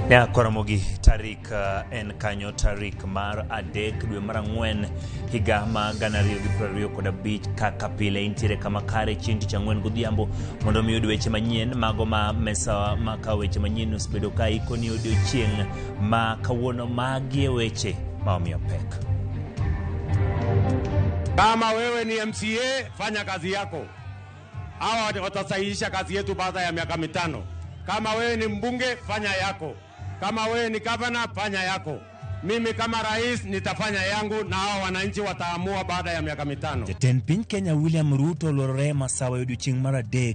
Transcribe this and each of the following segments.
Nyakoromogi tarik en kanyo tarik mar 3 dwe mar 4 higa ma 2025 kaka pile intiere kama kare chieng' tich ang'wen godhiambo mondo mi oyud weche manyien mago ma mesa ma ka weche manyien osebedo ka ikoni odiochieng' ma kawuono magie weche ma omiyo pek. Kama wewe ni MCA, fanya kazi yako. Hawa watasahihisha kazi yetu baada ya miaka 5. Kama wewe ni mbunge, fanya yako. Kama wewe ni gavana, fanya yako. Mimi kama rais nitafanya yangu na hao wananchi wataamua baada ya miaka 5. Jatend piny Kenya William Ruto oluorore masawa e odiochieng' mar 3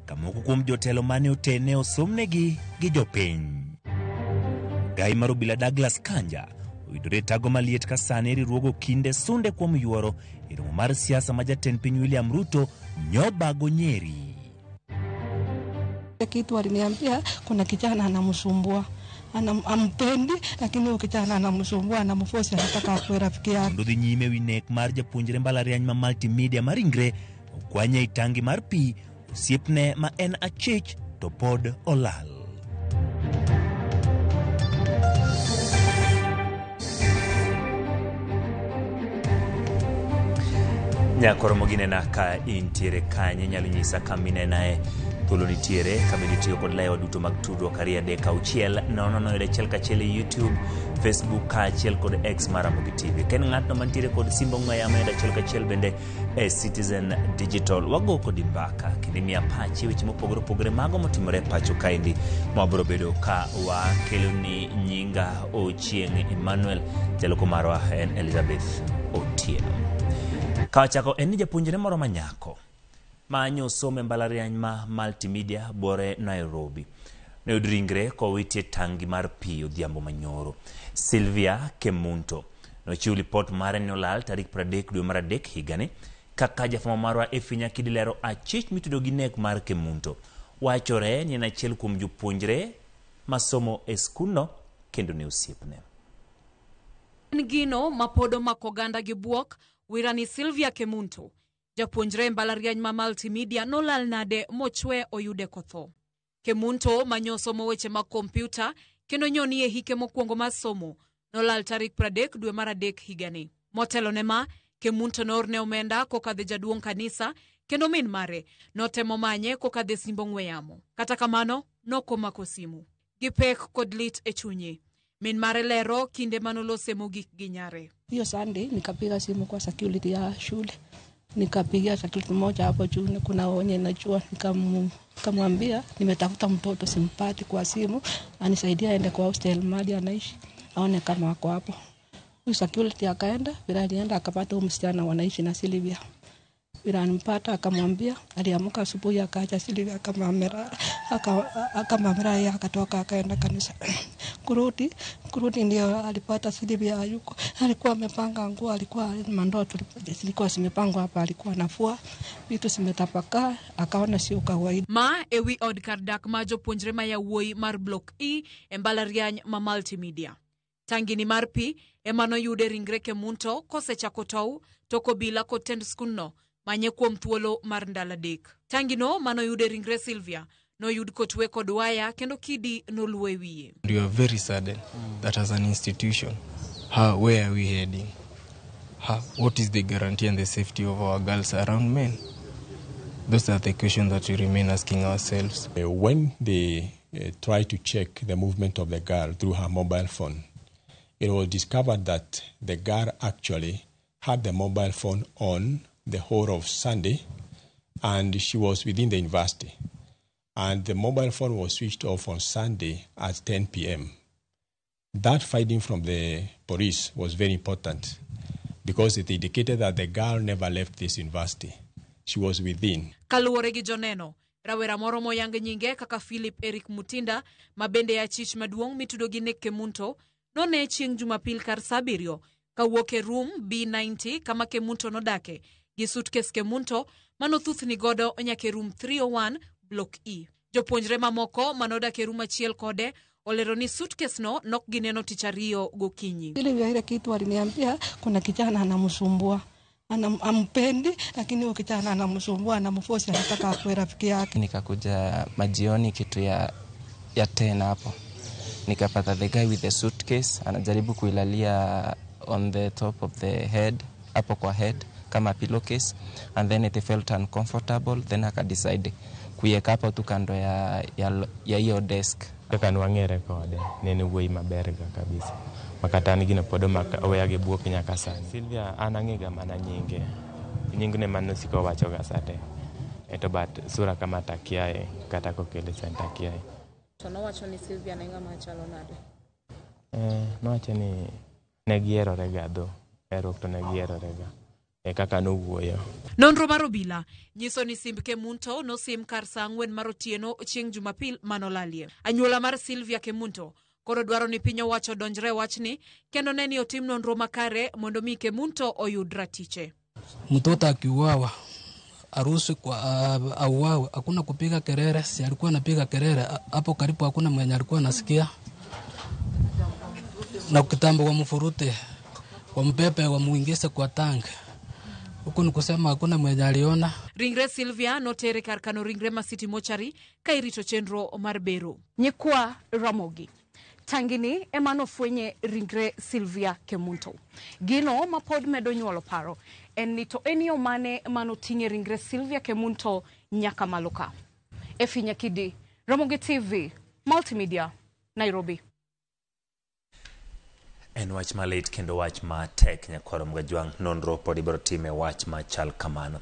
ka moko kuom jotelo mane otene osomnegi gi jopiny. Gai mar obila Douglas Kanja oyudore tago maliet ka sani riwruogo kinde sunde kuom yuoro e romo mar siasa ma jatend piny William Ruto nyobago Nyeri. Kitu aliniambia kuna kijana anamsumbua, ampendi, lakini huyo kijana anamsumbua, anamforce, anataka akuwe rafiki yake. Mondo dhi nyime wi nek mar japuonjre mbalariany ma multimedia mar Ingre okwanye i tangi mar pi osiepne ma en achich to pod olal. Nyakoromo ginena ka intiere kanye inyalo nyisa kama inenae thuolo nitiere kama itiyo kod laewa duto mag tudruok 2 3 6 0 0 1 1 e YouTube, Facebook kaachiel kod X mar Ramogi TV. Ka en ng'atno mantiere kod simb ong'we yamo 1 1 bende e Citizen Digital. Wago kodi mbaka kendo imiya pachi weche mopogore opogore mago motimore e pacho kaendi ma wabiro bedo ka wakeloni. Nyinga Ochieng' Emmanuel, jaloko marwa en Elizabeth Otieno. Ka wachako en ni japuonjre moro manyako ma nyosomo e mbalariany ma Multimedia Bore Nairobi noyud ringre kowitie tangi mar pi odhiambo manyoro. Sylvia Kemunto nochiwo lipot mare ni olal tarik 30 dwe mar 3 higani. Kaka jafwambo marwa Effie Nyakidi lero achich mitudo gi nek mar Kemunto. Wachore ni en achiel kuom jopuonjre masomo e skundno kendo ne osiepne. En gino ma pod omako oganda gi buok, wirani Sylvia Kemunto, japuonjre e mbalariany ma Multimedia nolal nade mochwe oyude kotho. Kemunto manyosomo weche mag kompyuta kendo nyoni e hike mokwongo mar somo nolal tarik 30 dwe mar 3 higani. Motelo ne ma, Kemunto noorne omenda kokadho e jaduong' kanisa kendo min mare notemo manye kokadho e simb ong'we yamo. Kata kamano, nokomako simu. Gi pek kod lit e chunye. Min mare lero kinde manolose mogik gi nyare. Hiyo Sunday nikapiga simu kwa security ya shule, nikapigia security moja hapo juu, kuna wenye najua, nikamwambia nimetafuta mtoto simpati kwa simu, anisaidie aende kwa hostel mahali anaishi, aone kama ako hapo. Huyu security akaenda, vile alienda akapata huyu msichana wanaishi na Sylvia. Vile alimpata akamwambia, aliamka asubuhi akaacha Sylvia kama amelala, kama amelala akatoka akaenda kanisa. Kurudi ndio alipata Sylvia hayuko. Alikuwa amepanga nguo, alikuwa mandoo zilikuwa zimepangwa hapa, alikuwa anafua vitu zimetapakaa, akaona sio kawaida. Ma e wi od kar dak ma jopuonjre ma yawuoyi mar Block E e mbalariany ma Multimedia. Tangini mar pi ema noyude ringre Kemunto kosechako tow tok obila kod tend skundno manye kuom thuolo mar ndalo 3. Tangino manoyude ringre Sylvia noyud kotwe kod waya kendo kidi noluo e wiye. We are very saddened that as an institution, where are we heading? What is the guarantee and the safety of our girls around men? Those are the questions that we remain asking ourselves. When they try to check the movement of the girl through her mobile phone, it was discovered that the girl actually had the mobile phone on the whole of Sunday, and she was within the university. And the mobile phone was switched off on Sunday at 10 p.m. That finding from the police was very important because it indicated that the girl never left this university. She was within. Kaluwore gi joneno, rawera moro moyang nyinge kaka Philip Eric Mutinda, ma bende achich maduong' mitudo gi nek Kemunto, none chieng' Jumapil kar sa 7 kawuok e room B90 kama Kemunto nodake gi suitcase Kemunto manothuthni godo nyaka e room 301 block E. Jopuonjre mamoko manodak e room achiel kode olero ni suitcase no nok gineno tich ariyo gokinyi. Ile kitu aliniambia kuna kijana anamsumbua. Ampendi, lakini huyo kijana anamsumbua, anamforce, anataka akuwe rafiki yake. Nikakuja majioni kitu ya 10 hapo. Nikapata the guy with the suitcase anajaribu kuilalia on the top of the head, hapo kwa head kama pillowcase, and then it felt uncomfortable, then akadecide kuiweka hapo tu kando ya hiyo desk. Kaka nwang'ere kode, ne en wuoyi maber ga kabisa. Makata an gino pod oweya gi buok nyaka sani. Sylvia an ang'e mana nyinge. Nyingne mane osiko wacho ga sate. Eto but sura kama takiae kata kokele sani takiae. To nowacho ni Sylvia ne ng'ama chalo nade? Nowacho ni ne giherore ga dho. Herruok to ne giherore ga. E kaka nowuoyo. Nonro mar obila nyiso ni simb Kemunto nosim kar sa 4 mar otieno chieng' Jumapil manolalie. Anyuola mar Sylvia Kemunto koro dwaro ni piny owacho odonjre wachni kendo ne ni otim nonro makare mondo mi Kemunto oyud ratiche. Mtoto akiuawa aruhusu kwa auawe, hakuna kupiga kelele. Si alikuwa anapiga kelele hapo karibu, hakuna mwenye alikuwa anasikia. Na kitambo wamfurute, wampepe, wamuingize kwa tank. Huku ni kusema hakuna mwenye aliona. Ringre Sylvia notere kar kano ringre ma City Mochari ka irito chenro mar bero. Nyikwa Ramogi. Tangini ema nofwenye ringre Sylvia Kemunto. Gino ma pod medo nyuolo paro en ni to en yo mane manoting'e ringre Sylvia Kemunto nyaka malo ka. Efi Nyakidi, Ramogi TV, Multimedia, Nairobi. En wach malit kendo wach matek nyakwaro Mgajwang'. Nonro pod ibiro time wach machal kamano.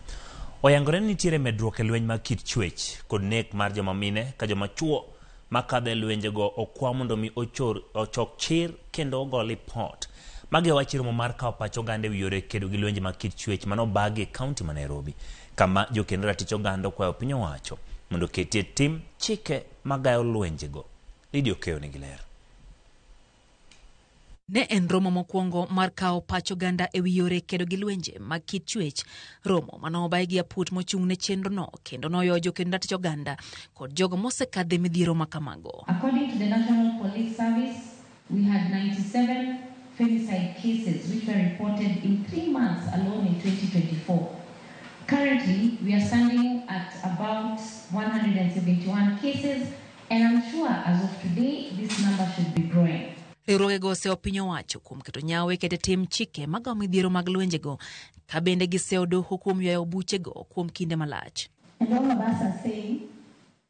Oyangore ni nitiere medruok e lweny mag kit chwech kod nek mar joma mine ka joma chuo makadho e lwenjego okwa mondo mi ochok chir kendo ogo lipot. Magi wach romo mar kawo pach oganda ewi yore kedo gi lwenje mag kit chwech manobagi e kaunti ma Nairobi, kama jokend ratich oganda okwayo piny owacho mondo oketie tim chike magayo lwenjego. Lydia Okeyo nigi ler. Ne en romo mokwongo mar kawo pach oganda ewi yore kedo gi lwenje mag kit chwech. Romo manobaye gi aput mochung' ne chenrono kendo noyo jokend ratich oganda kod jogo mosekadhe midhiero makamago. According to the National Police Service, we had 97 femicide cases which were reported in 3 months alone in 2024. Currently, we are standing at about 171 cases, and I'm sure as of today, this number should be growing. Riwruogego oseyo piny owacho kuom keto nyawo e keto tim chike magawo midhiero mag lwenjego ka bende giseyo doho kuom ywayo buchego kuom kinde malach. And all of us are saying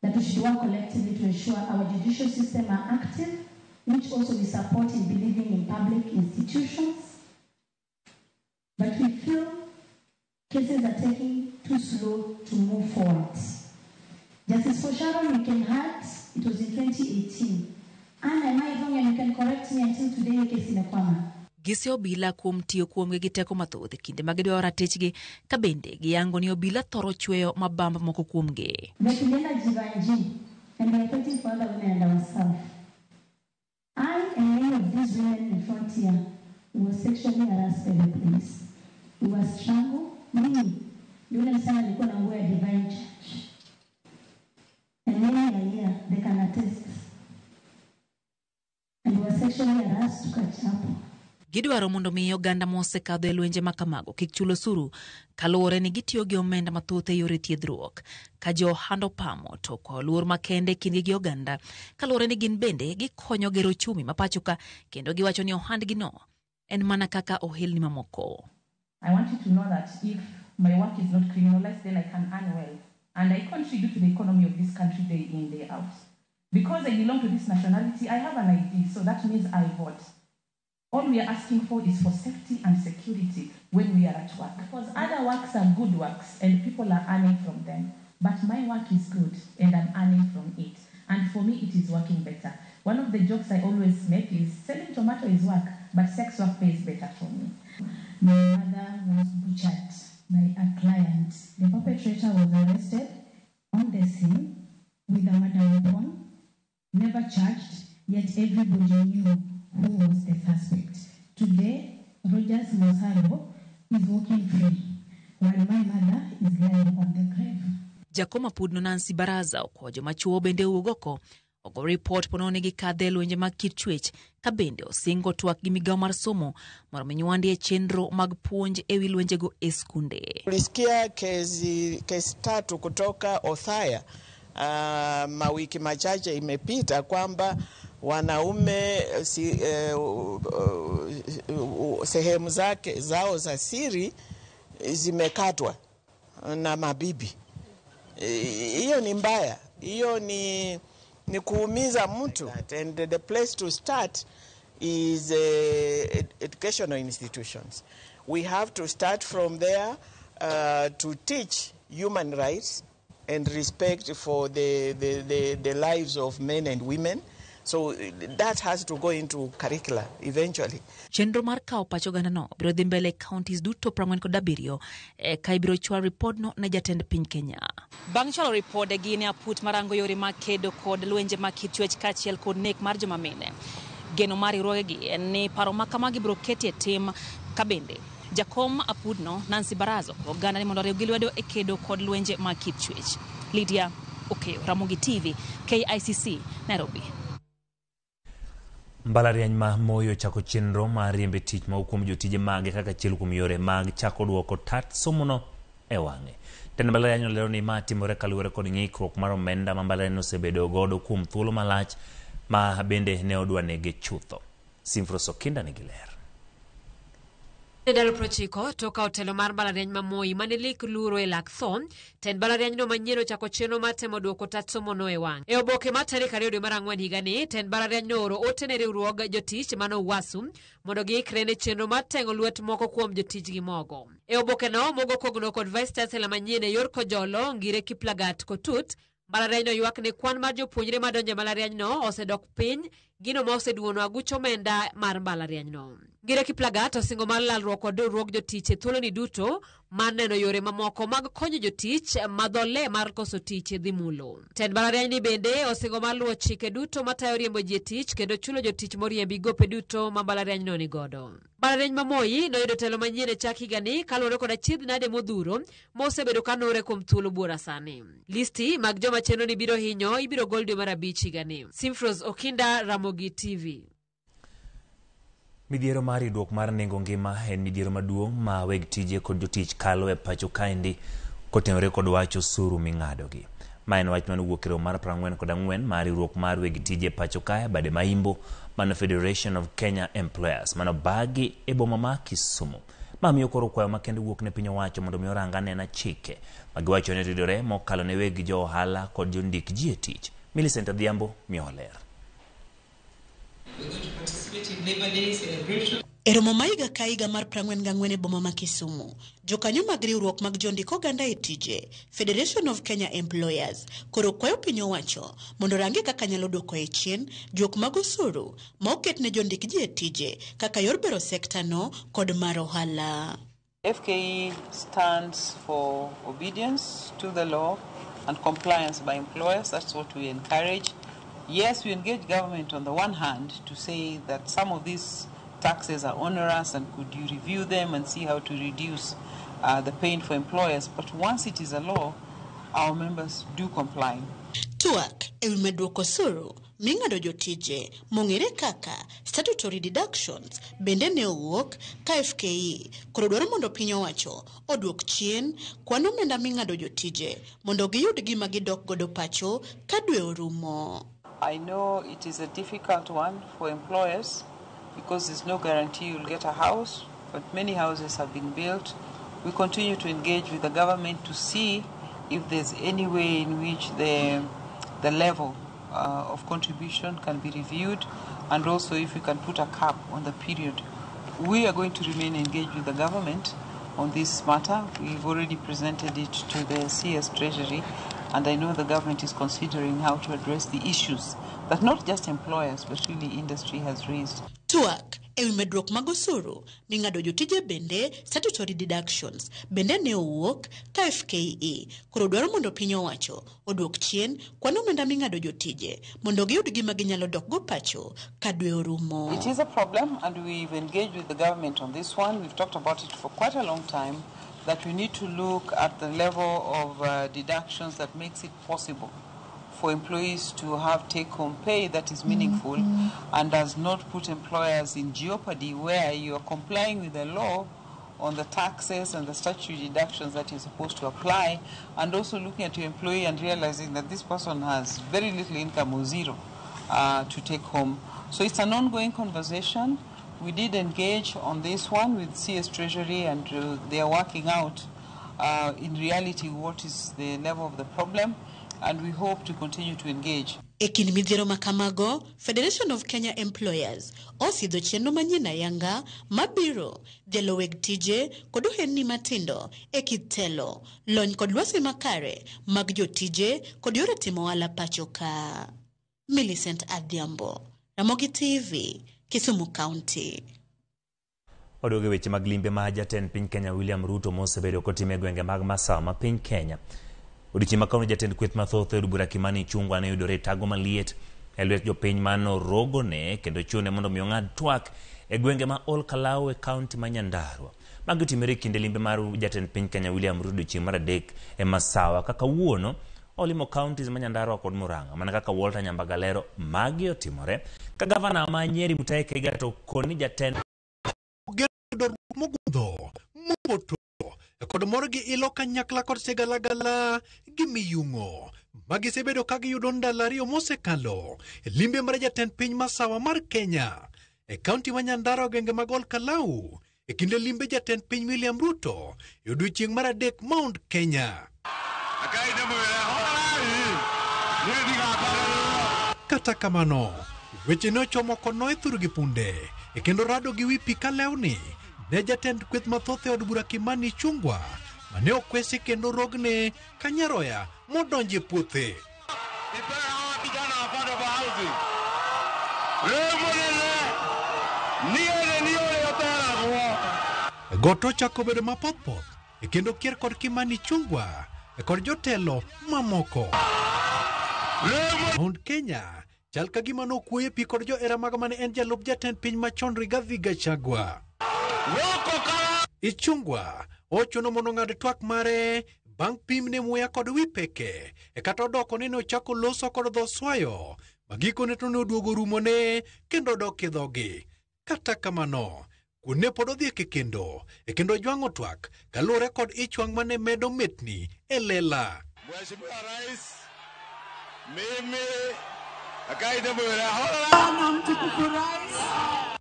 that we should work collectively to ensure our judicial system are active, which also we support in believing in public institutions. But we feel cases are taking too slow to move forward. Justice for Sharon, you can add, it was in 2018. Anna, am I wrong? And you can correct me until today, case imekwama. Giseyo obila kuom tiyo kuomgi gi teko mathoth e kinde ma gidwaro ratichgi ka bende giyango ni obila thoro chweyo mabamba moko kuomgi. Tulienda Jivanji, and we are fighting for other women and ourselves. I and many of these women in Frontier were sexually harassed by the police. We were strangled. Mimi, yule msichana alikuwa na nguo ya Divine Church. And many are here, they can attest. And we were sexually harassed tukachapwa. Gidwaro mondo mi oganda mosekadho e lwenje makamago kik chul osuru kaluwore ni gitiyo gi omenda mathoth e yore thiedhruok. Ka jo ohand opamo to okwayo luor makende e kindgi gi oganda kaluwore ni gin bende gikonyo gero ochumi ma pacho ka kendo giwacho ni ohandgino en mana kaka ohelni mamoko. I want you to know that if my work is not criminalized, then I can earn well. And I contribute to the economy of this country day in, day out. Because I belong to this nationality, I have an ID, so that means I vote. All we are asking for is for safety and security when we are at work. Because other works are good works and people are earning from them. But my work is good and I'm earning from it. And for me, it is working better. One of the jokes I always make is selling tomato is work, but sex work pays better for me. My mother was butchered by a client. The perpetrator was arrested on the scene with a murder weapon, never charged, yet everybody knew who was the suspect. Today, Rogers Mosaro is walking free, while my mother is lying on the grave. Jakom apudno Nancy Baraza okwayo joma chuo bende owuog oko ogo ripot ponono ni gikadhe e lwenje mag kit chwech ka bende osingo twak gi migawo mar somo mondo mi nywandi e chenro mag puonj e wi lwenjego e skunde. Tulisikia kesi tatu kutoka Othaya mawiki machache imepita kwamba wanaume sehemu zake zao za siri zimekatwa na mabibi. Hiyo ni mbaya, hiyo ni kuumiza mtu. And the place to start is educational institutions. We have to start from there to teach human rights and respect for the lives of men and women. So that has to go into curricula eventually. Chenro mar kawo pach ogandano biro dhi mbele e counties duto 47 ka ibiro chwal ripodno ne jatend piny Kenya. Bang' chwalo ripodegi ne aput marango yore mag kedo kod lwenje mag kit chwech kaachiel kod nek mar joma mine. Geno mar riwruogegi en ni paro ma kamagi biro keti e tim ka bende jakom apudno Nancy Baraza oganda ni mondo oriw gi lwedo e kedo kod lwenje mag kit chwech. Lydia Okeyo, Ramogi TV, KICC, Nairobi. Mbalariany ma Moi ochako chenro mar riembe tich moko kuom jotije mage kaka achiel kuom yore mag chako duoko tat somono e wang'e. Tend mbalariany olero ni ma timore kaluwore kod ng'ikruok mar omenda ma mbalariany osebedo godo kuom thuolo malach ma bende ne odwa nege chutho. Simfros Okinda nigi ler. E ndalo 90 tok ka otelo mar mbalariany ma Moi mane lik luro e lak tho, tend mbalarianyno manyien ochako chenro mar temo duoko tat somono e wang'. E oboke mar tarik 2 dwe mar ang'wen higani, tend mbalarianyno ooro ote ne riwruog jotich mano UASU mondo giikre ne chenro mar teng'o lwet moko kuom jotijgi mogo. E obokeno mogo kogno kod Vice Chancellor manyien e yor kojolo Ngire Kiplagat Kotut, mbalarianyno ywak ni kwan mar jopuonjre madonjo e mbalarianyno osedok piny, gino ma oseduono aguch omenda mar mbalarianyno. Ngire Kiplagat osingo mar lalruok kod riwruog jotich e thuoloni duto mar neno yore mamoko mag konyo jotich ma dho le mar koso tich dhi mulo. Tend mbalarianyni bende osingo mar luwo chike duto matayo riembo ji e tich kendo chulo jotich moriembi gope duto ma mbalarianyno ni godo. Mbalariany ma Moi noyudo telo manyien e chak higani kaluwore kod achiedh nade modhuro mosebedo kanore kuom thuolo buora sani. Listi mag joma chenro ni biro hinyo ibiro gol dwe mar abich higani. Simfros Okinda, Ramogi TV. Midhiero mar ridruok mar nengo ngima en midhiero maduong' ma weg tije kod jotich kalo e pacho kaendi kotenore kod wach osuru ming'adogi. Ma en wach manowuok e romo mar 44 mar riwruok mar weg tije e pacho kae bade ma Imbo mano Federation of Kenya Employers mano bagi e boma ma Kisumu. Ma miyo koro kwayo makende wuok ne piny owacho mondo mi orang anena chike ma giwacho ni ridore mokalo ne weg jo ohala kod jondik ji e tich. Millicent Adhiambo miyo ler. E romo ma higa ka higa mar 44 e boma ma Kisumu, jokanyo mag riwruok mag jondik oganda e tije, Federation of Kenya Employers, koro kwayo piny owacho mondo orange kaka nyalo duoko e chien juok mag osuru ma oket ne jondik ji e tije kaka yor bero sekta no kod mar ohala. FKE stands for obedience to the law and compliance by employers. That's what we encourage. Yes, we engage government on the one hand to say that some of these taxes are onerous and could you review them and see how to reduce the pain for employers. But once it is a law, our members do comply. Twak ewi medruok osuru ming'ado jotije mong'ere kaka statutory deductions bende ne owuok ka FKE koro dwaro mondo piny owacho oduok chien kwan omenda ming'ado jotije mondo giyud gima gidok godo pacho ka dwe orumo. I know it is a difficult one for employers because there's no guarantee you'll get a house, but many houses have been built. We continue to engage with the government to see if there's any way in which the level of contribution can be reviewed and also if we can put a cap on the period. We are going to remain engaged with the government on this matter. We've already presented it to the CS Treasury, and I know the government is considering how to address the issues that not just employers but really industry has raised. Twak ewi medruok mag osuru ming'ado jotije bende statutory deductions bende ne owuok ka FKE koro dwaro mondo piny owacho oduok chien kwan omenda ming'ado jotije mondo giyud gima ginyalo dokgo pacho ka dwe orumo. It is a problem, and we've engaged with the government on this one. We've talked about it for quite a long time, that we need to look at the level of deductions that makes it possible for employees to have take-home pay that is meaningful and does not put employers in jeopardy where you are complying with the law on the taxes and the statutory deductions that you're supposed to apply, and also looking at your employee and realizing that this person has very little income or zero to take home. So it's an ongoing conversation. We did engage on this one with CS Treasury, and they are working out in reality what is the level of the problem, and we hope to continue to engage. E kind midhiero ma kamago, Federation of Kenya Employers osidho chenro manyien ayanga mabiro dhialo weg tije kod ohelni matindo e kit telo, lony kod lwasi makare mag jotije kod yore timo ohala pacho ka. Millicent Adhiambo, Ramogi TV, Kisumu County. Waduogo e weche mag limbe ma jatend piny Kenya William Ruto mosebedo kotimo e gwenge mag masawa ma piny Kenya. Odiechieng' ma kawuono jatend kweth mathoth e od bura Kimani Ichung'wa ne yudore e tago maliet e lwet jopiny manorogone kendo chune mondo mi ong'ad twak e gwenge ma Ol Kalou e kaunti ma Nyandarua. Magi otimore e kinde limbe mar jatend piny Kenya William Ruto odiechieng' mar adek e masawa kaka kawuono olimo counties ma Nyandarua kod Murang'a. Mana kaka Walter Nyambaga lero, magi otimore ka gavana ma Nyeri Mutahi Kahiga to koni jatend yudo mogundho mopoto kod mor gi ilo kanyakla kod sigalagala gi miyung'o magisebedo ka giyudo ndalo ariyo mosekalo e limbe mar jatend piny masawa mar Kenya e kaunti ma Nyandarua gwenge mag Ol Kalou e kinde limbe jatend piny William Ruto e odiechieng' mar adek Mount Kenya. Kata kamano, weche ne ochomo kono e thur gi punde e kendo rado gi wi pi ka lewni ne jatend kweth mathoth e od bura Kimani Ichung'wa mane okwesi kendo rogne ka nyaroya modonjo e puothe. Got ochako bedo mapothpoth e kendo kier kod Kimani Ichung'wa e kod jotelo mamoko. Mount Kenya chal ka gima nokuoye pi kod johera mag mane en jalup jatend piny machon Rigathi Gachagua. Ichung'wa ochuno mondo ong'ad twak mare bang' pimne muya kod wi peke e kata odoko ni ne ochako loso kod dho swayo ma gikone to ne oduogo rumone kendo odok e dhogi. Kata kamano, kuon ne pod odhiek e kendo e kendo ojwang'o twak kaluwore kod ich wang' mane medo metni e lela. Mheshimiwa Rais, mimi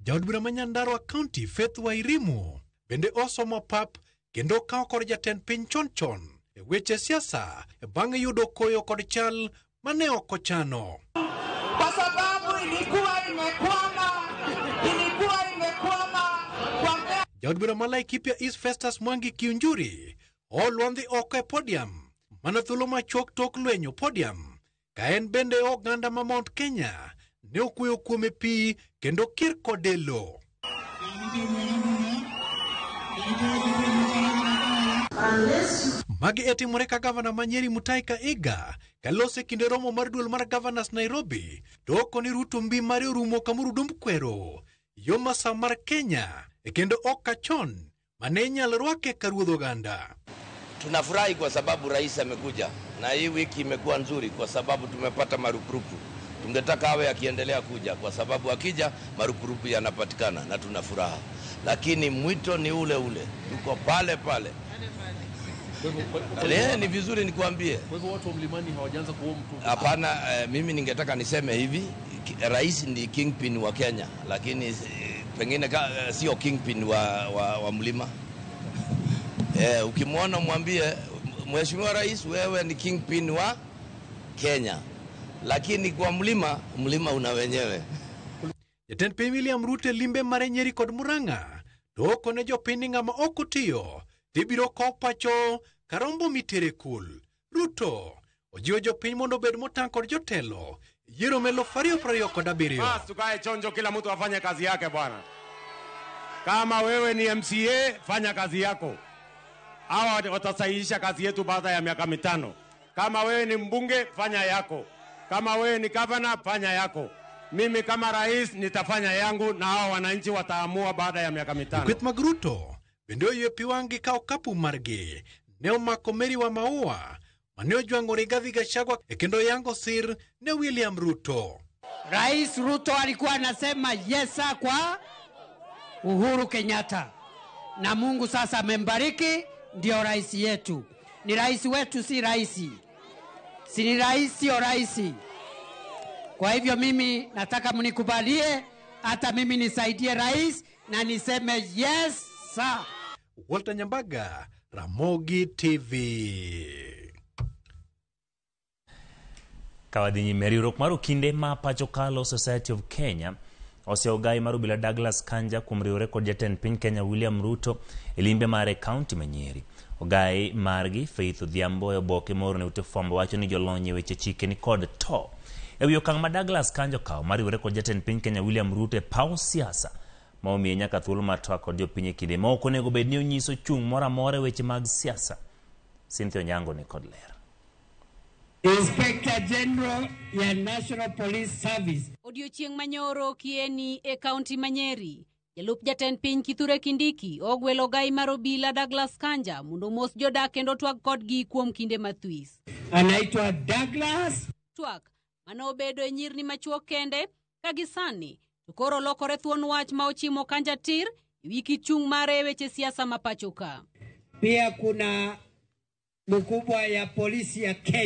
Jaod bura ma Nyandarua County Faith Wairimu bende osomo pap kendo okawo kod jatend piny chon chon e weche siasa bang' yudo koyo kod chal mane ok ochano. Kwa sababu ilikuwa imekwama kwa Jaod bura ma Laikipia East Festus Mwangi Kiunjuri olwandhi oko e podium mana thuolo machuok tok lwenyo podium ka en bende oganda ma Mount Kenya ne okuoyo kuome pi kendo kir kode lo. Magi e timore ka gavana ma Nyeri Mutahi Kahiga kalose kinde romo mar duol mar Governors Nairobi to okoni Ruto mbi mare orumo kamurudumb kwero yo masawa mar Kenya e kendo ok kachon mane inyalo rwake ka ruodh oganda. Tunafurahi kwa sababu rais amekuja na hii wiki imekuwa nzuri kwa sababu tumepata marupurupu. Tungetaka awe akiendelea kuja kwa sababu akija marupurupu yanapatikana na tuna furaha. Lakini mwito ni ule ule, tuko pale pale. Ni vizuri nikuambie. Kwa hivyo watu wa mlimani hawajaanza kuomba mtu. Hapana, mimi ningetaka niseme hivi, rais ni kingpin wa Kenya, lakini pengine sio kingpin wa mlima. Ukimwona mwambie Mheshimiwa Rais, wewe ni kingpin wa Kenya, lakini kwa mlima, mlima una wenyewe. Jatend piny William Ruto limbe mare Nyeri kod Murang'a to okone jopiny ni ng'ama ok otiyo Tibiro kow pacho karombo mitere kul. Ruto ojiwo jopiny mondo obed motang' kod jotelo yiero ma 2027. Basi tukae chonjo, kila mtu afanye kazi yake bwana. Kama wewe ni MCA, fanya kazi yako. Hawa watasahihisha kazi yetu baada ya miaka 5. Kama wewe ni mbunge, fanya yako. Kama wewe ni governor, fanya yako. Mimi kama rais nitafanya yangu na hawa wananchi wataamua baada ya miaka 5. Kweth mag Ruto bende oywe pi wang' gi kawo okapu margi ne omako Mary wa Maua mane ojwang'o Rigathi Gachagua e kendo yango sir ne William Ruto. Rais Ruto alikuwa anasema yesa kwa Uhuru Kenyatta, na Mungu sasa amembariki, ndio rais yetu. Ni rais wetu, si rais, si ni rais, sio rais. Kwa hivyo mimi nataka mnikubalie, hata mimi nisaidie rais na niseme yes sir. Walter Nyambaga, Ramogi TV. Kawadhi nyime, riwruok mar okinde ma pacho ka Law Society of Kenya oseogai mar obila Douglas Kanja kuom riwore kod jatend piny Kenya William Ruto e limbe mare e kaunti ma Nyeri. Ogai margi Faith Odhiambo e oboke moro ne ute fwambo wacho ni jolony e weche chike ni kod to e wi okang' ma Douglas Kanja okawo mar riwore kod jatend piny Kenya William Ruto e paw siasa ma omiye nyaka thuolo mar twak kod jopiny e kinde ma ok onego bed ni onyiso chung' moro amora e weche mag siasa. Cynthia Onyango ni kod ler. Inspector General ya National Police Service. Odiochieng' manyoro kieni e kaunti ma Nyeri, jalup jatend piny Kithure Kindiki ogwelo ogai mar obila Douglas Kanja mondo omos jodak kendo twag kodgi kuom kinde mathwis. Anaitwa Douglas. Twak mane obedo e nyirni machuok kende ka gisani to koro lokore thuon wach ma ochimo Kanja tir e wi kit chung' mare e weche siasa ma pacho ka. Pia kuna mkubwa ya polisi ya Kenya.